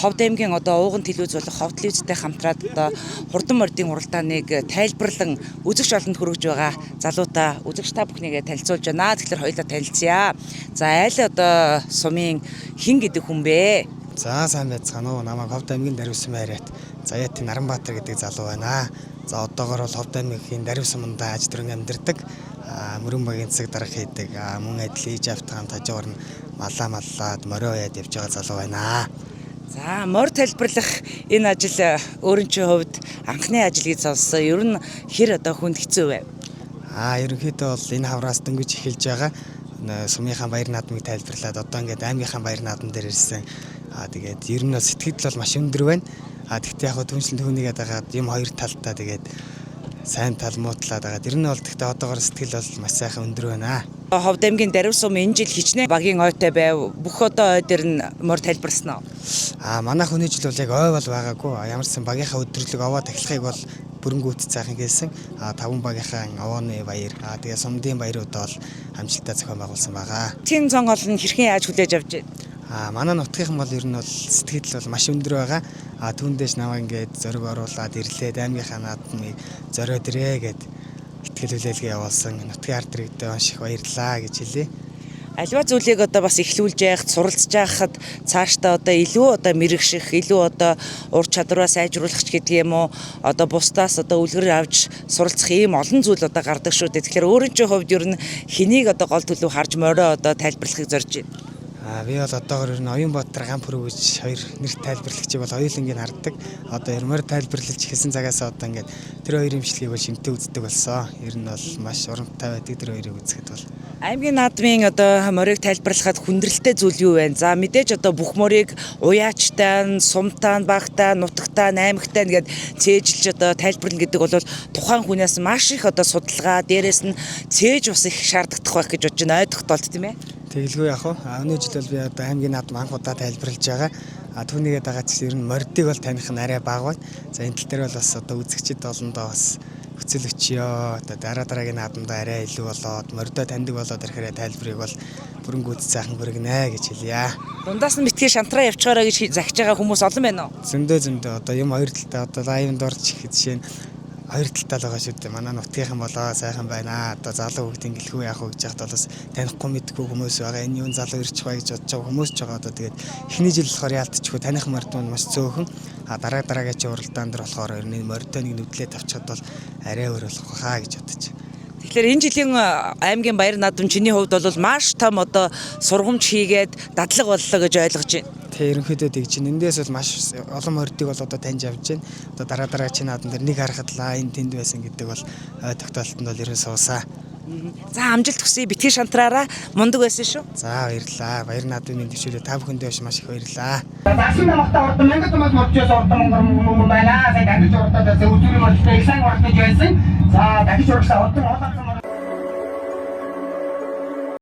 Ховд аймгийн одоо ууган телевиз болох Ховд телевизтэй хамтраад одоо хурдан мордын уралдааныг тайлбарлан үзэгч олонд хүргэж байгаа залуута үзэгч та бүхнийгээ танилцуулж байна. Тэгэхээр хоёулаа танилцъя. За, айл одоо сумын хэн гэдэг хүн бэ? За, сайн байцгаана уу. Намайг Ховд аймгийн Дарвисан байрат Заяатын Наранбаатар гэдэг залуу байна. За, одоогор бол Ховд аймгийн Дарвисан мунда аж төрөн амьдардаг. Мөрөн багийн цаг дарга хийдэг. Мөн адил ээж автгаан тажуугаар нь малаа маллаад морио яад явж байгаа залуу байна. За, морь тайлбарлах энэ ажил өөрийн чинь хувьд анхны ажил гэж сонссон. Ер нь хэр одоо хүнд хэцүү вэ? Ерөнхийдөө бол энэ хавраас дөнгөж эхэлж байгаа. Сумынхаа баяр наадмыг тайлбарлаад одоо ингээд аймгийнхаа баяр наадам дээр ирсэн. Тэгээд ер нь бол сэтгэл бол маш өндөр байна. Тэгтээ яг хөө түншлэн түүнийгээд дагаад юм хоёр талдаа тэгээд сайн тал муу талаа дагаад ер нь бол тэгтээ одоогор сэтгэл бол маш сайхан өндөр байна. Ховд аймгийн Дарвис сум энэ жил хичнээн багийн ойтой байв. Бүх одоо ой дээр нь морь тайлбарласан уу? Манай хүний жил бол яг ой бол байгаагүй. Ямар ч сан багийнхаа өдөрлөг овоо тахилахыг бол бүрэн гүйцэд сайхан гэлсэн. Таван багийнхаа овооны баяр. Тэгээ сумдын баярууд бол амжилттай зохион байгуулсан байгаа. Тин зон гол нь хэрхэн яаж хүлээж авч байна? Манай нутгийнхан бол ер нь бол сэтгэл бол маш өндөр байгаа. Түүндээс намайг ингээд зориг оруулаад ирлээ. Аймгийнхаа наадмыг зориод ирээ гэд итгэл хүлээлгээ явуулсан. Нутгийн ард иргэдэд маш их баярлалаа гэж хэлье. Альва зүйлийг одоо бас эхлүүлж яхад, суралцж яхад цаашдаа одоо илүү одоо мэрэгших, илүү одоо ур чадвараа сайжруулах ч гэдэг юм уу, одоо бусдаас одоо үлгэр авч суралцах ийм олон зүйл одоо гардаг шүү дээ. Тэгэхээр өөрийн чинь хувьд ер нь хэнийг одоо гол төлөв харж морио одоо тайлбарлахыг зорж байна? Би бол одоогор ер нь Оюунбаатар гам пүрүү гэж хоёр нэр тайлбарлагчийг бол хоёулангийг хардаг. Одоо ермөр тайлбарлаж эхэлсэн цагаас одоо ингээд тэр хоёр имчилгээг бол шимтээ үздэг болсон. Ер нь бол маш урамтай байдаг тэр хоёрыг үзэхэд бол. Аймгийн наадмын одоо морийг тайлбарлахад хүндрэлтэй зүйл юу вэ? За, мэдээж одоо бүх морийг уяачтай, сумтай, багтай, нутагтай, наймагтай нэгэд цээжилж одоо тайлбарлана гэдэг бол тухайн хүнээс маш их одоо судалгаа, дээрэс нь цээж бас их шаардагдах байх гэж бодож байна. Ойдох тийм ээ. Тэгэлгүй яах вэ? Өнөө жил бол би одоо аймгийн наадам анх удаа тайлбарлаж байгаа. Түүнийгээ дагаад ч ер нь мордыг бол таних нь арай бага байна. За, энэ тал дээр бол бас одоо үзэгчид олондоо бас хөцөл өчөө. Одоо дараа дараагийн наадамдаа арай илүү болоод мордоо таньдаг болоод ирэхээр тайлбарыг бол бүрэн гүйцэд сайхан хүргэнэ гэж хэлье. Дундаас нь битгий шантраа явчихаарай гэж захиж байгаа хүмүүс олон байна уу? Зөндөө зөндөө одоо юм хоёр талтай одоо лайвнд орж ихэд жишээ нь хоёр талтай л байгаа шүү дээ. Манай нутгийнхан болоо сайхан байна. Одоо залуу хүүхдийн гэлхүү яах вэ гэж яхад бол бас танихгүй мэдгүй хүмүүс байгаа. Энэ юун залуу ирчих бай гэж бодож байгаа хүмүүс ч байгаа. Одоо тэгээд эхний жил болохоор яалтчгүй таних морд маань маш цөөхөн. Дараа дараагийн чи уралдаан дээр болохоор ер нь мордоо нэг нүдлээ тавчхад бол арай өөр болох хаа гэж бодож. Тэгэхээр энэ жилийн аймгийн баяр наадам чиний хувьд бол маш том одоо сургамж хийгээд дадлаг боллоо гэж ойлгож байна. Тэг, ерөнхийдөө тэгж чинь эндээс бол маш олон мордыг бол одоо таньж авч байна. Одоо дараа дараа чи наадам дээр нэг харахад л энэ тэнд байсан гэдэг бол ой тогтоолтонд бол ерөн суусаа. За, амжилт хүсье. Битгий шантраараа, мундаг байсан шүү. За, баярлалаа. Баяр наадмын төвшөлөө та бүхэндээ маш их баярлалаа. Засан намхтаа ордон мянган тумаас моржоос ордон мөнгө байна. Сая дахиж урдаад байсан үзүүрийн моржтой их сайн урдаж байсан. За, дахиж урагшаа ордон олон